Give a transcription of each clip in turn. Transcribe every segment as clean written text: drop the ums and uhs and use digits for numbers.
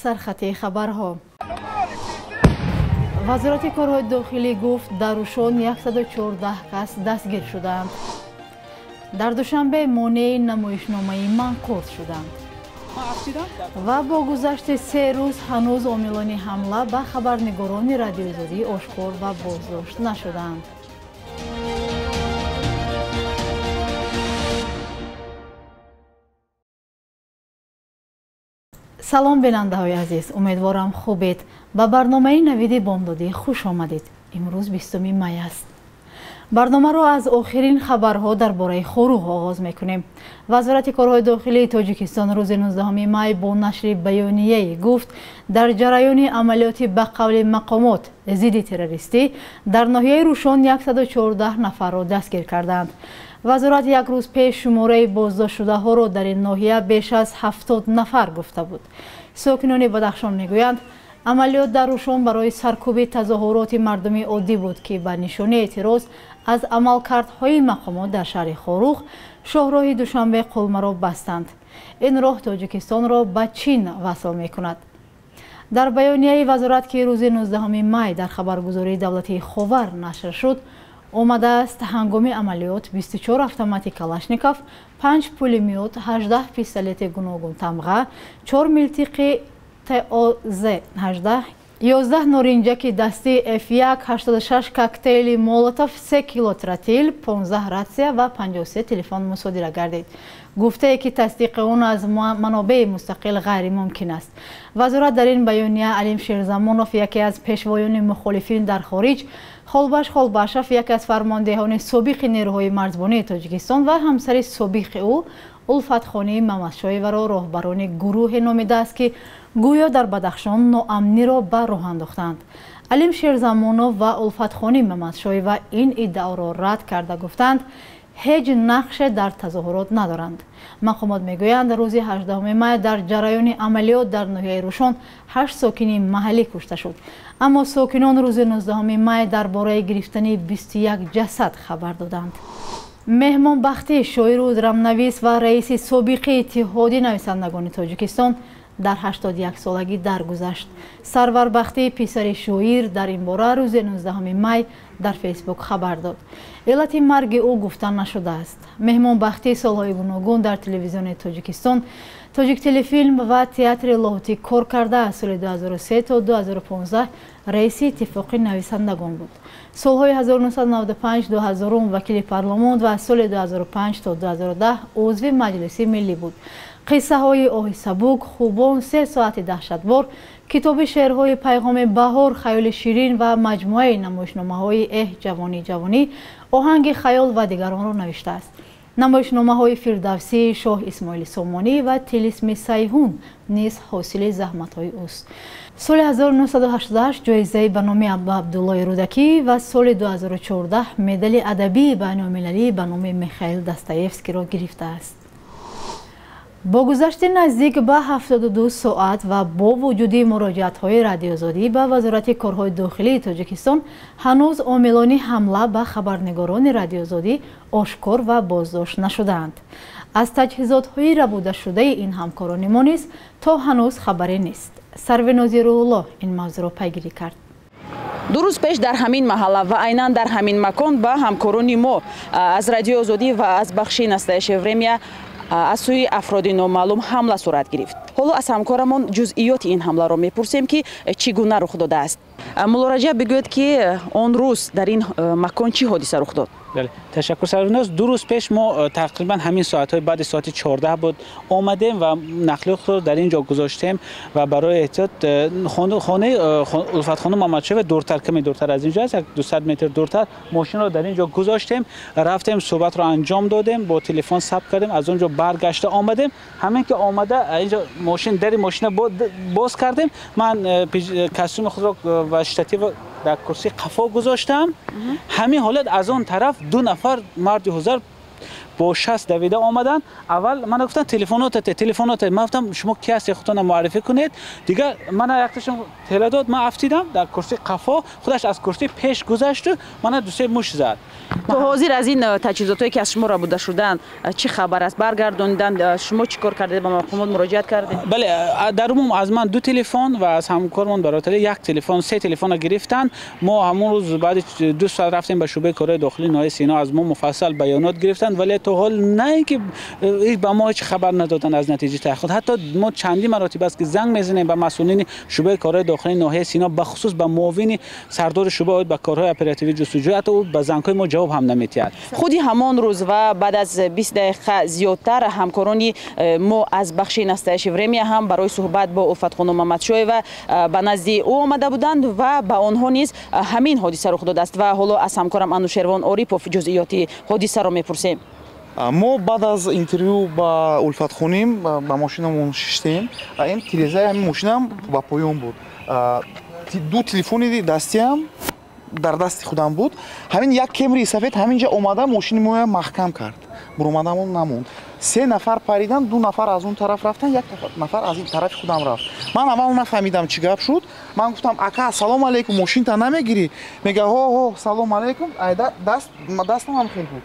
Сархати хабарҳо. Вазорати корҳои дохилӣ гуфт, дар Рӯшон 114 кас дастгир шудаанд. Дар Душанбе монеи намоишномаи манқурт шуданд. Ва бо гузашти 3 рӯз ҳанӯз омилони ҳамла ба хабарнигорони Радиоозодӣ ошкор ва боздошт нашуданд. Салом, бинандаҳои азиз, умедворам хубед. Ба барномаи Навиди бомдодӣ хуш омадед. Имрӯз 20 май аст. Барномаро аз охирин хабарҳо дар бораи Хоруғ оғоз мекунем. Вазорати корҳои дохилии Тоҷикистон рӯзи 19 май бо нашри баёнияе гуфт, дар ҷараёни амалиёти ба қавли мақомот зидди террористӣ дар ноҳияи Рӯшон 114 нафарро дастгир карданд. Вазорат як рӯз пеш шумораи боздоштшудаҳоро дар ин ноҳия беш аз 70 нафар гуфта буд. Сокинони Бадахшон мегӯянд, амалиёт дар Рӯшон барои саркӯби тазоҳуроти мардуми оддӣ буд, ки ба нишонаи эътироз аз амалкардҳои мақомот дар шаҳри Хоруғ шоҳроҳи Душанбе Қулмаро бастанд. Ин роҳ Тоҷикистонро ба Чин васл мекунад. Дар баёнияи вазорат, ки рӯзи 19 май дар хабаргузории давлатии Ховар нашр шуд, омадааст, ҳангоми амалиёт 24 автомати Калашников, 5 пулемёт, 18 пистолети гуногунтамға, 4 милтиқи ТОЗ-18, 11 норинҷаки дастии F1, 86 коктейли Молотов, 3 кило тротил, 15 ратсия ва 53 телефон мусодира гардид. Гуфтае ки тасдиқи он аз манобеи мустақил ғайримумкин аст. Вазорат дар ин баёния Алим Шерзамонов, яке аз пешвоёни мухолифин дар хориҷ, Холбаш Холбашов, яке аз фармондеҳони собиқи нерӯҳои марзбонии Тоҷикистон ва ҳамсари собиқи ӯ Улфатхонии Мамадшоеваро роҳбарони гурӯҳе номидааст, ки гӯё дар Бадахшон ноамниро ба роҳ андохтанд. Алим Шерзамонов ва Улфатхонӣ Мамадшоева ин иддаоро рад карда гуфтанд, ҳеҷ нақше дар тазоҳурот надоранд. Мақомот мегӯянд, рӯзи 18 май дар ҷараёни амалиёт дар ноҳияи Рӯшон 8 сокини маҳаллӣ кушта шуд. Аммо сокинон рӯзи 19 май дар бораи гирифтани 21 ҷасад хабар доданд. Меҳмонбахтӣ, шоиру драмнавис ва раиси собиқи Иттиҳоди нависандагони Тоҷикистон дар 81 солагӣ даргузашт. Сарварбахтӣ, писари шоир, дар ин бора рӯзи 19 май дар Фейсбук хабар дод. Иллати марги ӯ гуфта нашудааст. Меҳмонбахтӣ солҳои гуногун дар телевизиони Тоҷикистон, Тоҷиктелефилм ва театри Лоҳутӣ кор карда, аз соли 2003 то 2015 раиси Иттифоқи нависандагон буд. Солҳои 1995-2000 вакили парлумон ва аз соли 2005 то 2010 узви Маҷлиси миллӣ буд. Қиссаҳои оҳи сабук, хубон, 3 соати даҳшатбор, китоби шеърҳои пайғоми баҳор, хаёли ширин ва маҷмӯаи намоишномаҳои эҳ ҷавонӣ ҷавонӣ, оҳанги хаёл ва дигаронро навиштааст. Намоишномаҳои Фирдавсӣ, Шоҳ Исмоили Сомонӣ ва Тилисми Сайҳун низ ҳосили заҳматҳои ӯст. Соли 1988 ҷоизаи ба номи Абдуллои Рӯдакӣ ва соли 2014 медали адабии байналмилалӣ ба номи Михаил Достоевскийро гирифтааст. Бо гузашти наздик ба 72 соат ва бо вуҷуди муроҷиатҳои Радиоозодӣ ба Вазорати корҳои дохилии Тоҷикистон ҳанӯз омилони ҳамла ба хабарнигорони Радиоозодӣ ошкор ва боздошт нашудаанд. Аз таҷҳизотҳои рабудашудаи ин ҳамкорони мо низ то ҳанӯз хабаре нест. Сарвинози Рӯҳулло ин мавзӯъро пайгирӣ кард. 2 рӯз пеш дар ҳамин маҳалла ва айнан дар ҳамин макон ба ҳамкорони мо аз Радиоозодӣ ва аз бахши Настоящее время аз сӯи афроди номаълум ҳамла сурат гирифт. Ҳоло аз ҳамкорамон ҷузъиёти ин ҳамларо мепурсем, ки чӣ гуна рух додааст. Мулло Раҷаб, бигӯед, ки он рӯз дар ин макон чӣ ҳодиса рух дод? Бале, ташаккур Сарвиноз. 2 рӯз пеш мо тақрибан ҳамин соатҳои баъди соати 14 буд омадем ва нақлиётро дар ин ҷо гузоштем ва барои эҳтиёт хонаи Улфатхонум Мамадшоева дуртар, каме дуртар аз ин ҷо аст, 200 метр дуртар, мошинро дар ин ҷо гузоштем, рафтем, суҳбатро анҷом додем, бо телефон сабт кардем, аз он ҷо баргашта омадем. Ҳамин ки омада инҷо мошин, дари мошина боз кардем, ман костюми худро ва штатив дар курсии қафо гузоштам. Ҳамин ҳолат аз он тараф 2 нафар марди ҳузар Бо 60 давида омаданд. Аввал мана гуфтанд телефонотате, телефонотате. Ман гуфтам шумо ки ҳастед, худтонро муаррифӣ кунед. Дигар мана якташон тела дод, ман афтидам дар курсии қафо, худаш аз курсии пеш гузашту мана ду-се муш зад. То ҳозир аз ин таҷҳизотое ки аз шумо рабуда шуданд чӣ хабар аст? Баргардониданд? Шумо чӣ кор кардед? Ба мақомот муроҷиат кардед? Бале, дар умум аз ман 2 телефон ва аз ҳамкормон бародари 1 телефон, 3 телефонро гирифтанд. Мо ҳамон рӯз баъди 2 соат рафтем ба шӯъбаи корҳои дохилии ноҳияи Сино, аз мо муфассал баёнот гирифтанд, вале то ҳол на ин ки ба мо ҳеҷ хабар надоданд аз натиҷаи таҳқиқот. Ҳатто мо чандин маротиба аст ки занг мезанем ба масъулини шӯъбаи корҳои дохилии ноҳияи Сино, бахусус ба муовини сардори шӯъба оид ба корҳои оперативӣ ҷустуҷӯ, ҳатто ӯ ба зангҳои мо ҷавоб ҳам намедиҳад. Худи ҳамон рӯз ва баъд аз 20 дақиқа зиёдтар ҳамкорони мо аз бахши Настоящее время ҳам барои суҳбат бо Улфатхонум Мамадшоева ба назди ӯ омада буданд ва ба онҳо низ ҳамин ҳодиса рух додааст. Ва ҳоло аз ҳамкорам Анушервон Орипов ҷузъиёти ҳодисаро мепурсем. Мо баъд аз интервю ба Улфатхоним ба мошинамон шиштем. Ин тирезаи ҳамин мошинам ба поён буд. 2 телефони дастиам дар дасти худам буд. Ҳамин як Кемри сафед ҳаминҷа омада мошини моя маҳкам кард. Буромадамон намонд. 3 нафар паридан, 2 нафар аз он тараф рафтан, 1 нафар аз ин тарафи худам рафт. Ман аввал нафаҳмидам чӣ гап шуд. Ман гуфтам ака ассалому алайкум, мошинта намегирӣ? Мега ҳо ҳо салом алайкум. Дастам ҳам хел буд.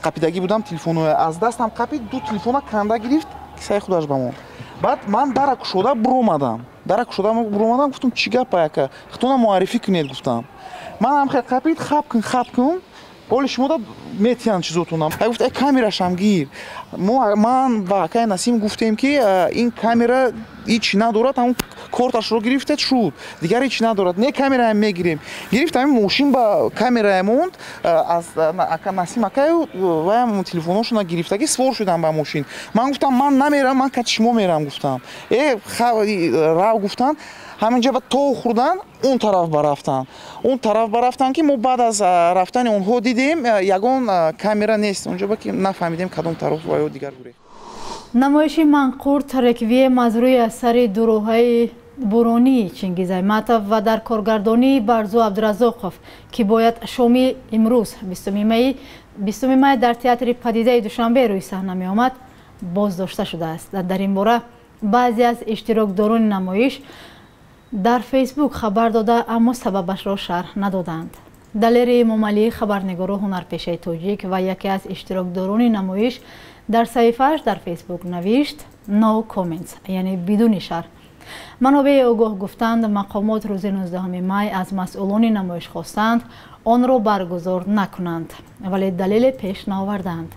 Қапидагӣ будам телефоноя. Аз дастам қапид, 2 телефона канда гирифт, кисаи худаш ба монд. Баъд ман дара кушода буромадам. Дара кушода буромадам, гуфтам чӣ гапа ака? Худтона муаррифӣ кунед гуфтам. Ман ҳам хел қапид, хап кун, хап кун. Оли шумо да метиҳанд чизотонам. Ай гуфт, камерашам гир. Ман ва акай Насим гуфтем ки ин камера ҳеч надорад, ҳамон корташро гирифтед шуд. Дигар ҳеч надорад. Не камераам мегирем. Гирифт ҳамин мошин ба камерая монд, аз ака Насим акаю ваям телефоношона гирифтаги свор шудам ба мошин. Ман гуфтам ман намерам, ман кати шумо мерам гуфтам. Рав гуфтан. Ҳаминҷа ба то хӯрдан он тараф барафтан. Он тараф барафтан ки мо баъд аз рафтани онҳо дидем ягон камера нест. Онҷо ба ки нафаҳмидем кадом тараф ва ё дигар гурехт. Намоиши манқурт реквием аз рӯи асари дуроҳаи буронии Чингиз Айтматов ва дар коргардонии Барзу Абдуразоқов, ки бояд шоми имрӯз 20 май дар театри падидаи Душанбе рӯи саҳна меомад, боздошта шудааст. Дар ин бора баъзе аз иштирокдорони намоиш дар Фейсбук хабар дода, аммо сабабашро шарҳ надоданд. Далери Эмомалӣ, хабарнигору ҳунарпешаи тоҷик ва яке аз иштирокдорони намоиш, дар саҳифааш дар Фейсбук навишт No comments, яъне бидуни шарҳ. Манобеи огоҳ гуфтанд, мақомот рӯзи 19 май аз масъулони намоиш хостанд онро баргузор накунанд, вале далеле пеш наоварданд.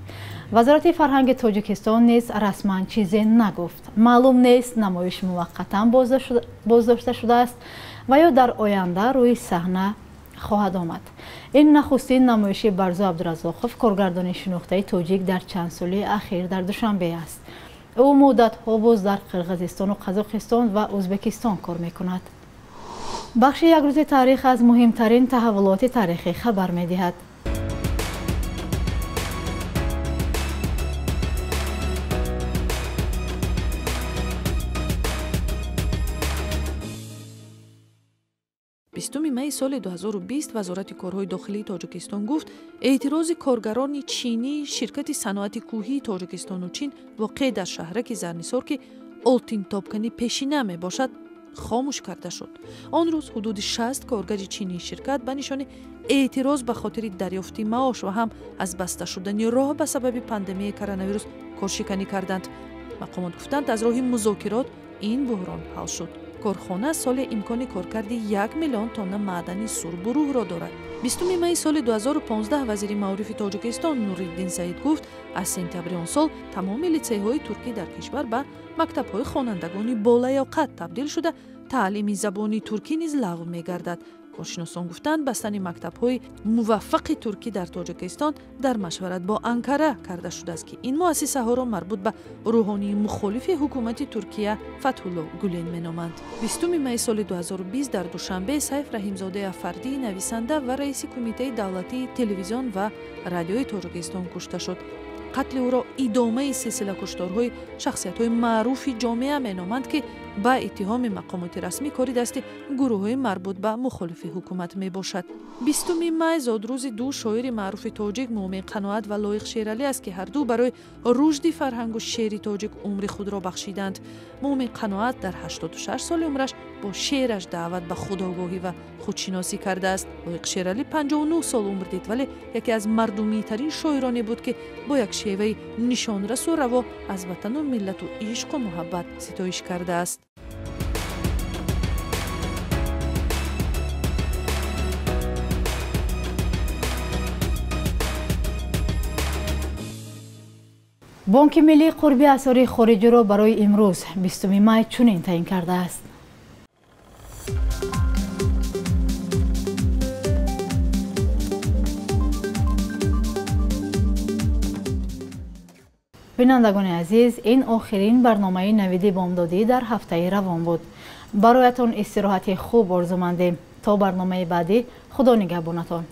Вазорати фарҳанги Тоҷикистон низ расман чизе нагуфт. Маълум нест намоиш муваққатан боздошта шудааст ва ё дар оянда рӯи саҳна хоҳад омад. Ин нахустин намоиши Барзу Абдуразоқов, коргардони шинохтаи тоҷик дар чанд соли ахир дар Душанбе аст. Ӯ муддатҳо боз дар Қирғизистону Қазоқистон ва Ӯзбекистон кор мекунад. Бахши як рӯзи таърих аз муҳимтарин таҳаввулоти таърихӣ хабар медиҳад. Бистуми майи соли 2020 Вазорати корҳои дохилии Тоҷикистон гуфт, эътирози коргарони чинии ширкати саноати кӯҳии Тоҷикистону Чин воқеъ дар шаҳраки Зарнисор, ки олтинтобкани пешина мебошад, хомӯш карда шуд. Он рӯз ҳудуди 60 коргари чинии ширкат ба нишони эътироз ба хотири дарёфти маош ва ҳам аз баста шудани роҳ ба сабаби пандемияи коронавирус коршиканӣ карданд. Мақомот гуфтанд, аз роҳи музокирот ин буҳрон ҳал шуд. Корхона соли имкони коркарди 1 миллион тонна маъдани сурбу рӯҳро дорад. 20 майи соли 2015 вазири маорифи Тоҷикистон Нуриддин Саид гуфт, аз сентябри он сол тамоми литсейҳои туркӣ дар кишвар ба мактабҳои хонандагони болаёқат табдил шуда, таълими забони туркӣ низ лағв мегардад. Коршиносон гуфтанд, бастани мактабҳои муваффақи туркӣ дар Тоҷикистон дар машварат бо Анкара карда шудааст, ки ин муассисаҳоро марбут ба рӯҳонии мухолифи ҳукумати Туркия Фатҳулло Гулен меноманд. 20 майи соли 2020 дар Душанбе Сайф Раҳимзодаи Афардӣ, нависанда ва раиси Кумитаи давлатии телевизион ва радиои Тоҷикистон кушта шуд. Қатли ӯро идомаи силсила кушторҳои шахсиятҳои маъруфи ҷомеа меноманд, ки Ба иттиҳоми мақомоти расмӣ, кори дасти гурӯҳҳои марбут ба мухолифи ҳукумат мебошад. 20 май зодрӯзи ду шоири маъруфи тоҷик, Муъмин Қаноат ва Лоиқ Шералӣ аст, ки ҳарду барои рушди фарҳангу шеъри тоҷик умри худро бахшиданд. Муъмин Қаноат дар 86 соли умраш бо шеъраш даъват ба худогоҳӣ ва худшиносӣ кардааст. Лоиқ Шералӣ 59 сол умр дид, вале яке аз мардумитарин шоироне буд, ки бо як шеваи нишонрасу раво аз ватану миллату ишқу муҳаббат ситоиш кардааст. Бонки миллӣ қурби асъори хориҷиро барои имрӯз, 20 май, чунин таъин кардааст. Бинандагони азиз, ин охирин барномаи Навиди бомдодӣ дар ҳафтаи равон буд. Бароятон истироҳати хуб орзумандем. То барномаи баъдӣ, Худо нигаҳбонатон.